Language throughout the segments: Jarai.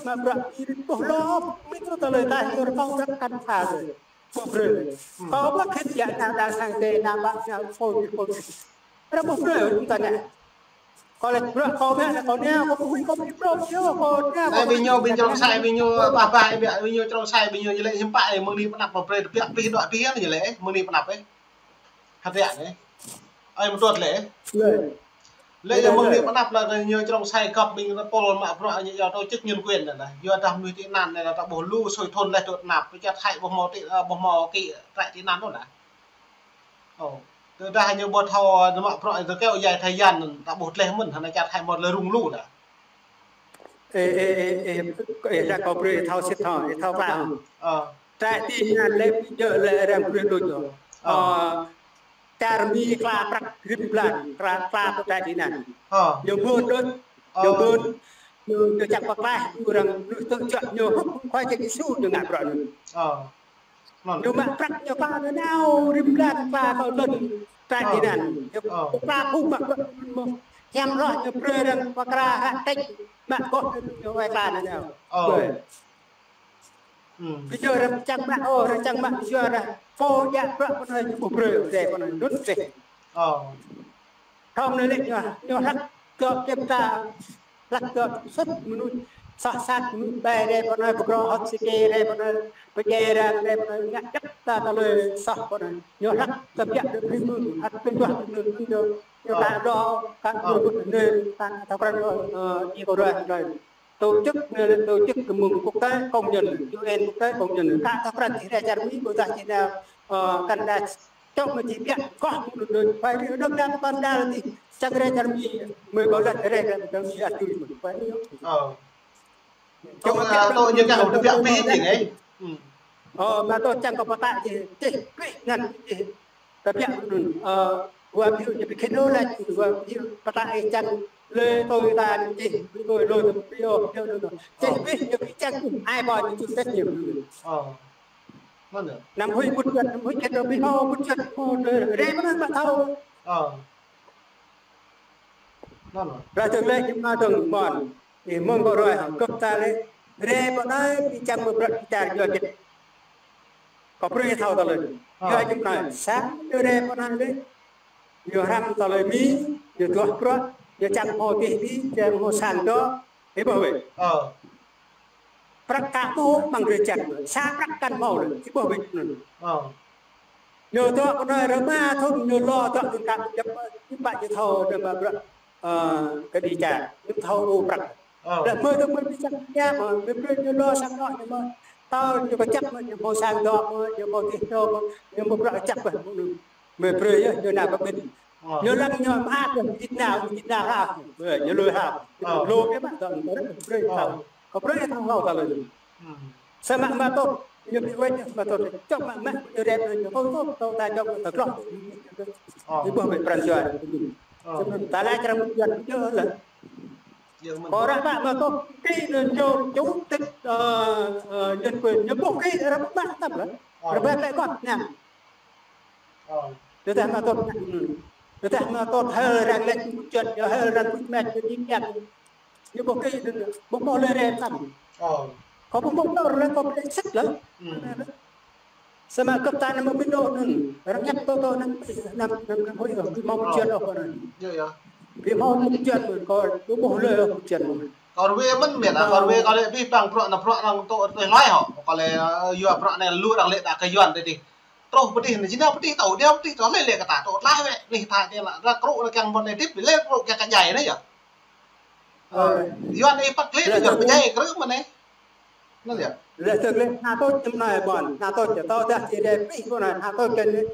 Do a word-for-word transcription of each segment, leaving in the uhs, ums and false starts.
Mă bruă ƀu lŏm, mĭn truh tơlơi ta ñu rơkâo ră kăn tha. Ƀu brơi. Kâo ƀu khĭn djă nao đa sang tê, nao ƀă nao phôn phôn. Ră ƀu brơi, ƀu ta nao. Kâo lĕ bruă kâo mă, kâo nao, kâo ƀu huĭ, kâo ƀu brơi, kâo nao, kâo ƀing ñu, ƀing črông sai, ƀing ñu, ƀah ƀah, ƀing ñu črông sai, ƀing ñu lĕ hiư̆m pă, mơ̆ng anai pơnăp ƀu brơi, tơbiă pih, dŏ pih, ñu lĕ, mơ̆ng anai pơnăp, ơ. Hơdră anai. Ơi, mơ̆ng tuăt lĕ. Lĕ. Lĕ, lĕ, mơ̆ng anai pơnăp lĕ, ñu črông sai găp ƀing pô mă bruă ñu yua tổ chức nhân quyền anai. Yua dah mơnuih tị nạn anai, ta ƀuh lu sui thun lĕ tŭ tơnap, pơčah hai ƀuh hmâo tị, ơ, ƀuh hmâo kơ trại tị nạn anŭn anai. Ơ. Tơdah ñu ƀu thâo, ñu mă bruă tơ keo djai Thái Lan, ta ƀuh tleh mơ̆n, hơnai čar Thái mơ̆n lĕ rŭng lu anai. Ê, ê, ê, ê, ê, ră kâo brơi thâo sĭt thâo, ê, thâo pă hŏ. Ơ. Trại tị nạn lĕ ƀu djơ̆ lĕ arăng brơi đôč ôh. Ơ. Ơ, čar Mi kla prăk rĭm blan, kla, kla pơ trại tị nạn. Ơ. Ñu mơ̆n đôč, ñu mơ̆n, ñu, ñu čang pơklaih, ñu arăng, ñu tơčuă, ñu hŭp, Khua Yang Yêsu ñu ngă bruă ñu. Ơ. Ñu mă prăk ñu kla nanao rĭm blan kla kơ lŏn trại tị nạn. Ñu kla phung mă bruă mơ̆n. Hiam roh ñu brơi arăng pơkra hră tĕč mă kŏh ñu wai kla nanao. Ơ. Brơi. Ƀu djơ̆ arăng čang mă ôh, arăng čang mă ƀu djơ̆ arăng. Pô djă bruă pơ anai ñu ƀu brơi, rai pơ anai đŭt rĕh. Ơ. Thâo anai lĕ ñu, ñu hlăk kơ kiểm tra, hlăk kơ sĭt mơnuih, soh sat mơnuih, ƀai rai pơ anai, pơgrŏ hơ̆k sike rai pơ anai, pơdjai arăng rai pơ anai, ngă djăp ta tơlơi soh pơ anai. Ñu hlăk tơbiă đơ phim mơ̆n, hăt pơjuah mơ̆n, ñu, ñu ta đô, ta đô bơ̆t anai, ta, ta pran đô, ơ, ñu kơ rơi, rơi. Tổ chức, ơ, tổ chức mơ̆ng quốc tế công nhận, U N quốc tế công nhận, ta, ta pran ti rai čar Mi, ƀôdah ti nao, ơ, Canada, Čŏk mă či biă, kâo mơ̆ đôč, phải đơ̆ng đa pơkŏn đa lĕ, čang rai čar Mi, mơi ƀu lăt rai, rai čar Mi ăt tui mơ̆n, phải đơ̆ng. Ơ. Čŏk mă či biă, tơbiă pih či anai. Ơ, mă tơl čang kâo pơtă či, či, pih ngăn či. Tơbiă đun, ơ, wa biu či pih khen đô lăi, wa biu pơtă či čang lơi tơl ta či, biu lơi tơl biu, biu đun. Či pih, či pih čang, ai ƀô̆ či čut tĕt ñu. Ơ. Năm huĭ ƀut juăt, năm huĭ čet rơbih hâo ƀut juăt, hâo rơbih, rai pơ anai ƀă thâo. Ơ. Ră tơlơi kơ mă tơ̆ng ƀôn. Ih mơ̆ng kơ rơi hăng gơp ta lĕ. Rai pơ anai či čang mă bruă či čar yua čet. Kâo brơi thâo tơlơi. Yua čet anai. Sang ñu rai pơ anai lĕ. Ñu hrăm tơlơi Mi, ñu duah bruă, ñu čang hmâo tih Mi, čang hmâo sang dŏ. Ih ƀuh wĕ. Ơ. Prăk ka ƀuh mơ̆ng rơčan, sa prăk kăn hmâo lĕ, či ƀuh wĕ anŭn. Ơ. Ñu dŏ kơ anai rơma thŭn, ñu lŏ dŏ anŭn kăn djăp, či pă ñu thâo, ñu mă bruă, ơ, kơ đi čar, ñu thâo ƀuh prăk. Ơ. Lĕ mơi dŏ mơi či čang ñu mă, mơi brơi ñu lŏ sang anŏ ñu mă, thâo ñu kơčăp mă, ñu hmâo sang dŏ mă, ñu hmâo tih dŏ mă, ñu hmâo bruă kơčăp mă, mơi brơi yơh, ñu nao kơ ƀing. Ơ. Ñu lăng ñu mă, ñu či nao, ñu či nao ha, ñu lui ha, ñu lui mă, dŏ mơi brơi thâo. Kâo brơi thâo hmâo tơlơi. Samơ̆ mă tŏt, ñu ƀu wĕt mă tŏt, čŏk mă mă, ñu rep ñu tŏt tŏt tŏt ta čŏk tơgloh. Ih ƀuh wĕ pran jua. Samơ̆ ta lăi črang pran jua lĕ. Kâo ră ƀă mă tŏt, kĭ ñu čô chủ tịch, ơ, ơ, nhân quyền, ñu ƀuh kĭ ră ƀă mă tăm lĕ. Ră ƀă lĕ kŏt nao. Ơ. Tơdah mă tŏt, tơdah mă tŏt hơl arăng lĕ ƀu juăt, yua hơl arăng ƀu mĕt, ƀu jing yang. Ñu ƀuh kĭ, ƀu hmâo lơi rai tăm. Ơ. Kâo ƀu hmâo lơi rai, kâo ƀu lĕ sĭt lĕ. Samơ̆ gơp ta anai mă ƀing dŏ anŭn, arăng ñăp tŏ tŏ anŭn, năm, năm, năm huĭ, ƀu hmâo ƀu juăt ôh kâo anŭn. Ƀu hmâo ƀu juăt mơ̆n, kâo ƀu hmâo lơi ôh ƀu juăt mơ̆n. Kâo rơwĕ mơ̆n mĕt ah, kâo rơwĕ kâo lĕ ƀing bang bruă anai bruă anŭn tŏ tui hloi hŏ. Kâo lĕ, ơ, yua bruă anai lu arăng lĕ đa kơ Yuan tơdih. Truh pơdih anai, či nao pơdih tŏ, đeo pơdih tŏ, lĕ lĕ kơ ta tŏ tlaih wĕ, anih ta tơlơi, ră kru anai kiăng ƀôn anai tip, lĕ kru kiăng kơ djai anai yơh. Ơ. Yuan anai păt lĕ, lĕ Yuan pơdjai kru mơ̆n anai. Anŭn yơh. Lĕ tơlơi anai tŏ čem anai ƀôn, anai tŏ čem tŏ dah či rai pih ƀôn anai, anai tŏ čem anai.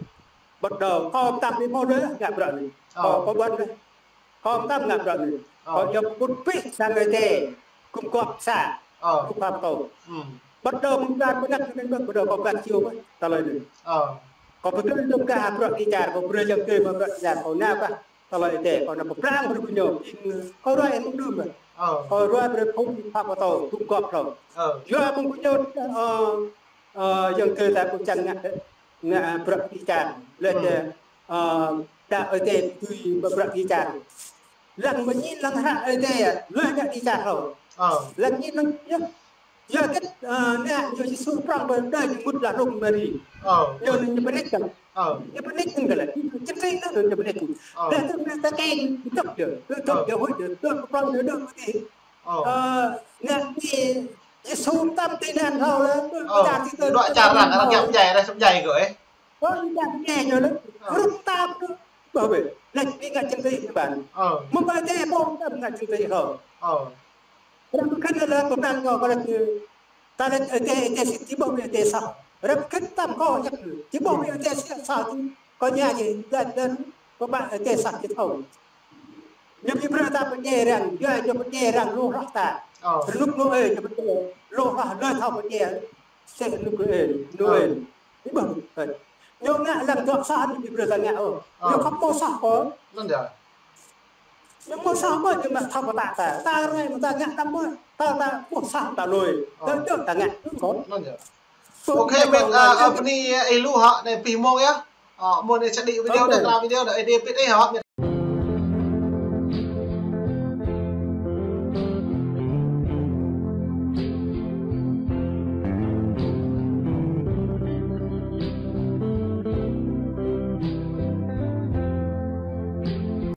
Bắt đầu kâo tăm ƀu hmâo lơi ngă bruă anai. Ơ. Kâo, kâo ƀôn anai. Kâo tăm ngă bruă anai. Ơ. Kâo djŏp pŭt pih sang Ơi Adai. Gum gôp sa. Ơ. Gum gôp tơl. Bắt đầu mơ̆ng čar pơnăk anŭn, bắt đầu kâo găn chiu mơ̆n tơlơi anai. Ơ. Kâo pơtrŭn dŏ gah bruă kơ čar, kâo brơi ayŏng adơi mă bruă kơ čar, kâo nao gah tơlơi Ơi Adai, kâo nao pơblang brơi kơ ñu. Kâo ruai mơ̆ng đưm mơ̆n. Ơ. Kâo ruai brơi phung pha pơtô, gum gôp hlâo. Ơ. Yua mơ̆ng kơ ñu, ơ, ơ, ayŏng adơi ta kơ čang ngă, ngă bruă kơ čar. Lĕ, ơ, ta Ơi Adai tui mă bruă kơ čar. Lăng mơñi lăng hră Ơi Adai, lĕ ngă kơ čar hlâo. Ơ. Lăng ñu năn yơh. Yua kơ, ơ, nă, yua Yêsu prŏng ƀơi đơi ñu mŭt lăng rŏng Mari. Ơ. Yua năn ñu pơnĕk kăn. Ơ. Ñu pơnĕk kăn lĕ. Čơdơ̆ng năn ñu pơnĕk kăn. Ơ. Lĕ tơl ta kĕ ñu tŏk yơh. Tŏk yơh huĭ yơh. Tŏk prŏng yơh dŏ mơ̆ tih. Ơ. Ơ, nă, ñu Yêsu tam tih năn hlâo lĕ. Ơ. Pơdah tih tơl. Dua čar răng, arăng kiăng pơdjai, arăng sum djai kơ, ơ. Ơ, ñu kiăng pơdjai ñu lĕ. Ơ. Rŭk tam kơ. Ƀuh bĕ. Lĕ ñu ngă čơdơ̆ng ih ƀan. Ơ. Mơ̆ng ƀơi teh ƀong tam ngă čơdơ̆ng ih hlâo. Ơ. Ră pơkơ̆n lĕ pơblang kơ kơ lĕ ta lĕ ơi adai, ơi adai sĭt či ƀuh ơi adai soh. Ră pơkơ̆n tam kơ yăk či ƀuh ơi adai sĭt soh či kơ ñu či lĕ lĕ pơblang ơi adai soh či thâo. Ñu či brơi ta pơdjai arăng, yua ñu pơdjai arăng lu hloh ta. Ơ. Rơnŭk lu ơi, ñu pơdjai lu hloh lơi thâo pơdjai. Sĕ rơnŭk lu ơi, lu ơi. Ih ƀuh, ơi. Ñu ngă lăng dŏ soh ñu či brơi ta ngă ôh. Ơ. Ñu khŏm ƀuh soh kơ. Năn yơh. Ñu ƀuh soh mơ̆ ñu mă thâo pơtă ta. Ta rai mơ̆ ta ngă tam mơ̆. Ta, ta ƀuh soh ta lui. Ơ. Ta dŏ ta ngă. Năn yơh. Ôkê, mĕt, ơ, ơ, bơni ih lu hă, anai pih mông yơh. Ơ, mơ̆ng anai čơdơ̆ng video, anai kla video, anai ih pit ih hă, mĕt.